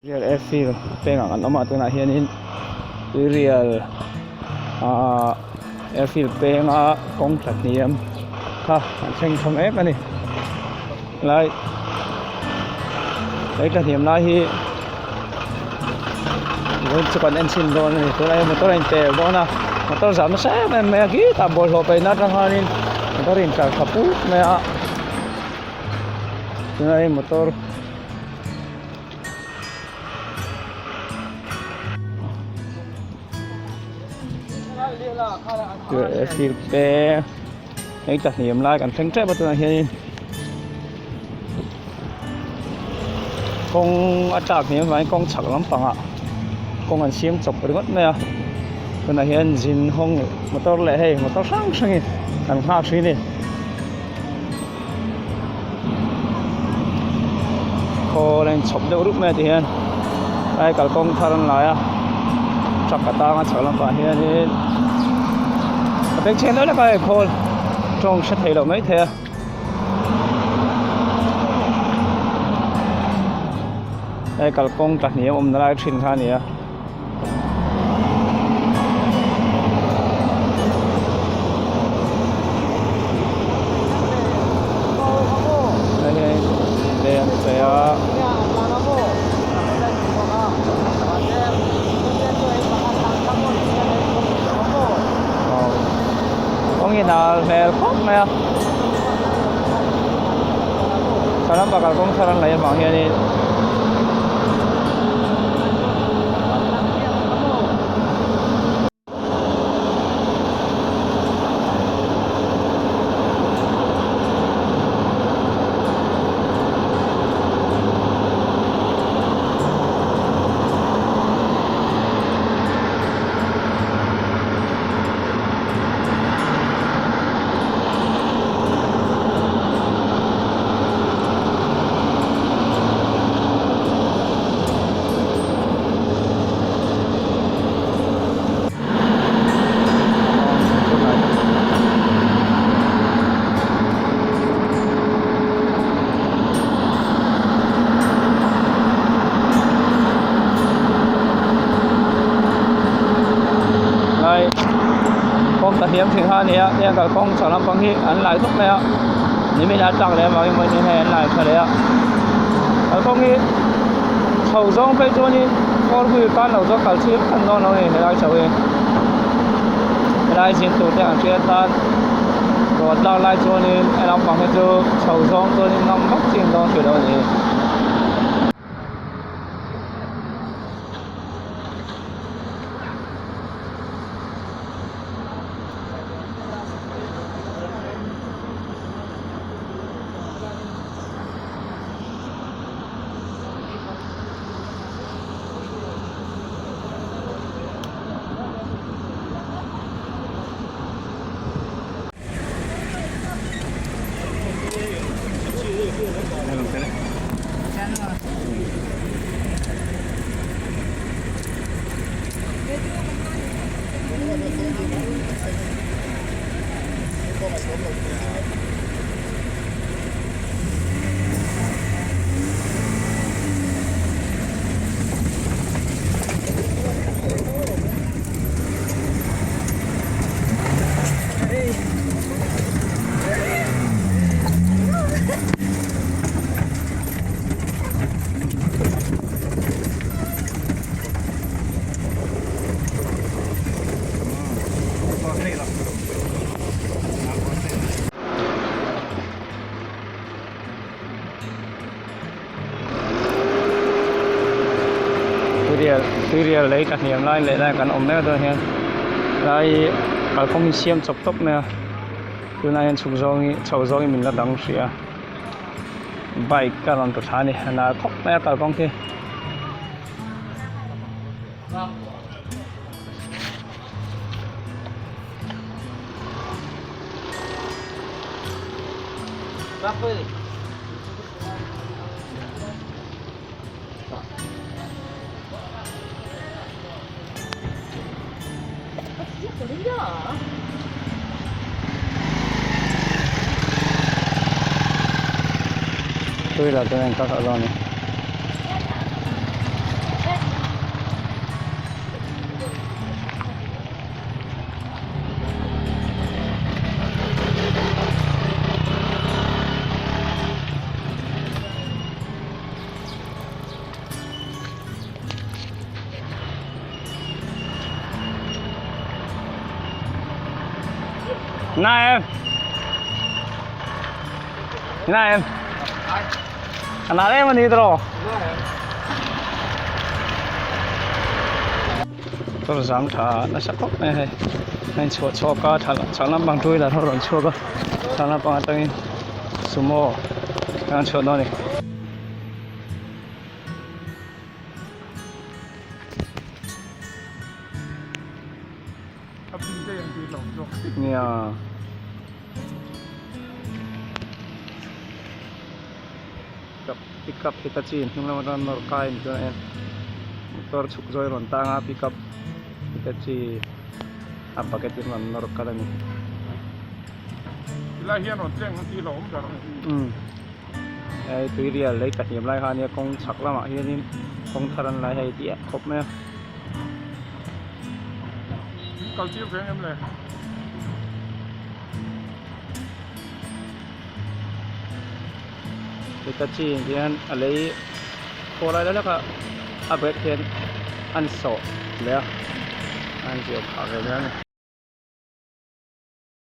Real airfield pengah kan awm a tunah hianin tuirial ahh airfield penga kawng tla hniam kha an thleng chho mek a ni lai he tla hniam lai hi vawiin chu kan en chhin dawn a ni tunah hian motor a intel dawn a motor zah nasa em em mai a khitah bawlhhlawh paihna atang khanin motor a intlar thla put mai a tunah hian motor. Thil te hei tla hniam lai kan thleng tep a tunah hianin kawng a tlak hniam avangin kawng chhak lampangah kawng an siam chawp ringawt mai a tunah hian zin hawng motor leh hei motor hrang hrangin an nghak thin a ni. Khawl a inchhawp deuh rup mai a tihian lai kalkawng thar an lai a truck a tang a chho lampah hianin a beng chheng deuh hlek a hei khawl tawng hre thei loh maithei a. Hei kalkawng pahnih a awmna lai thin kha a ni a. Kawng hi nal hmel khawp mai a salam bakah kawng thar an laih avang hianin. Lai kawng ta hniam thin kha a ni a heng kalkawng chho lampang hi an lai dup mai a nimin a tlak leh avangin vawiin hei an lai tha leh a kalkawng hi chho zawng phei chuanin four wheel tan lo chuan kal chhir vek an dawn lo a ni helai chho hi helai zin tur te an hriat tan ruah tlak lai chuanin he lampang hi chu chho zawng chuanin ngam vak chin dawn hrih lo a ni. Tuirial tuirial lei tla hniam lai leh lai kan awm mek dawn hian lai kalkawng hi siam chawp tawp mai a tunah hian chhuk zawng hi chho zawng hi min la dang hrih a bike a rawn tlu thla a ni a nal khawp mai a kalkawng khi. Tuirial chuan a inkar khalh dawn a ni. Na em? Na em? A na em a ni tawh. Motor zam tha nasa khawp mai a hei. A inchhuah chhuak a chhak lampang two wheeler ho rawn chhuak a chhak lampang atangin sumo an chhuah dawn a ni. Nia. Pick up Hitachi hnung lam atanga nawr kai ni chuan a en motor chhuk zawi rawn tang a pick up Hitachi a bucket in rawn nawr kal a ni. Tilai hian rawn tleng ang tih hlauhawm ber a ni. Umm hei tuirial lei pahnih lai kha a nia kawng chhak lamah hianin kawng thar an lai hei tih khawp mai a. Min kal tir ve ang em le? Hitachi in hian a lei khaw lai lai a a bag hian an sawh leh a an ziah phah ve mai a ni.